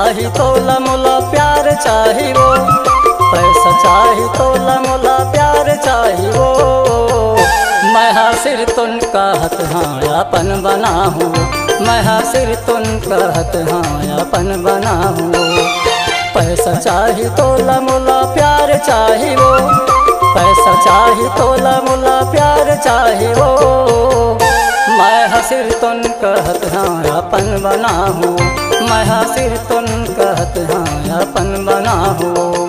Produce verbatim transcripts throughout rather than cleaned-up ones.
चाही तोला मोला प्यार चाही वो, पैसा चाही तोला मोला प्यार चाही वो। मैं हा सिर तुन कहत हाँ अपन बनाहूँ, मैं हा सिर तुन कहत हाँ अपन बनाहूँ। पैसा चाही तोला मोला प्यार चाही वो, पैसा चाही तोला मोला प्यार चाही वो। मैं हा सिर तुन कहत हाँ अपन बनाहूँ, मैं हा सिर तुन कहत हाँ अपन बनाहूँ।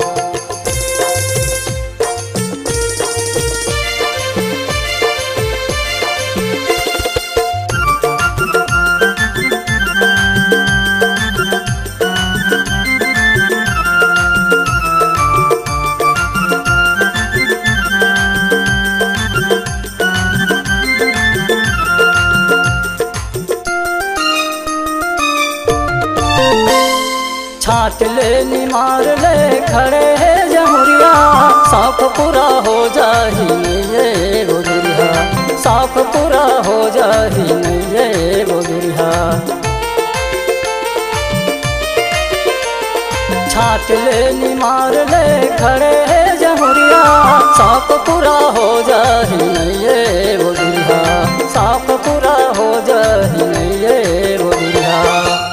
छाट ले निमार ले खड़े हे जमुरिया, शौक पूरा हो जाही नइये वो दुरिहा, शौक पूरा हो जाही नइये वो दुरिहा। छाट ले निमार ले खड़े हे जमुरिया, शौक पूरा हो जाही नइये वो दुरिहा, शौक पूरा हो जाही नइये वो दुरिहा।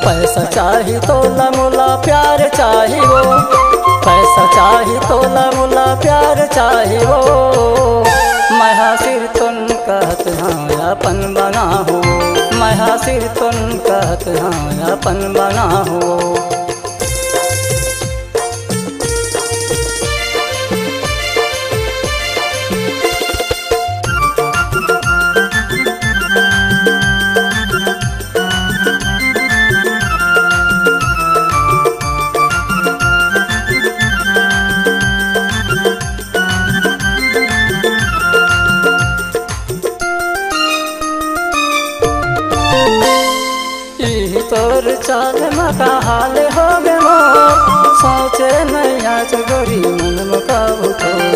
पैसा चाही तोला मोला प्यार चाही वो, पैसा चाही तोला मोला प्यार चाही वो। मैं हा सिर तुन कहत हाँ अपन बनाहूँ, मैं हा सिर तुन कहत हाँ अपन बनाहूँ। इही तोर चाल म का हाल होगे मोर, सोचे नइ आज गोरी मन म कभू तोर,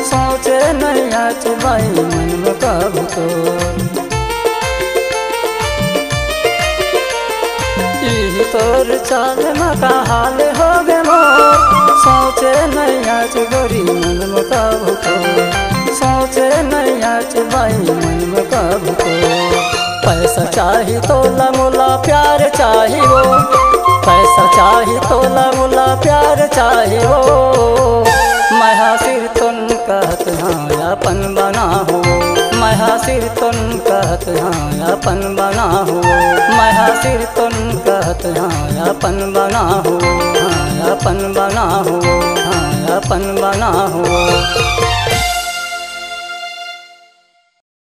सोचे नइ आज बाई मन म कभू तोर। इही तोर चाल म का हाल होगे मोर, सोचे नइ आज गोरी मन म कभू तोर, सोचे नइ आज बाई मन म कभू तोर। पैसा चाही तोला मोला प्यार चाही वो, पैसा चाही तोला मोला प्यार चाही वो। मैं हा सिर तुन कहत हाँ अपन बनाहूँ, मैं हा सिर तुन कहत हाँ अपन बनाहूँ, मैं हा सिर तुन कहत हाँ अपन बनाहूँ, हाँ अपन बनाहूँ, हाँ अपन बनाहूँ।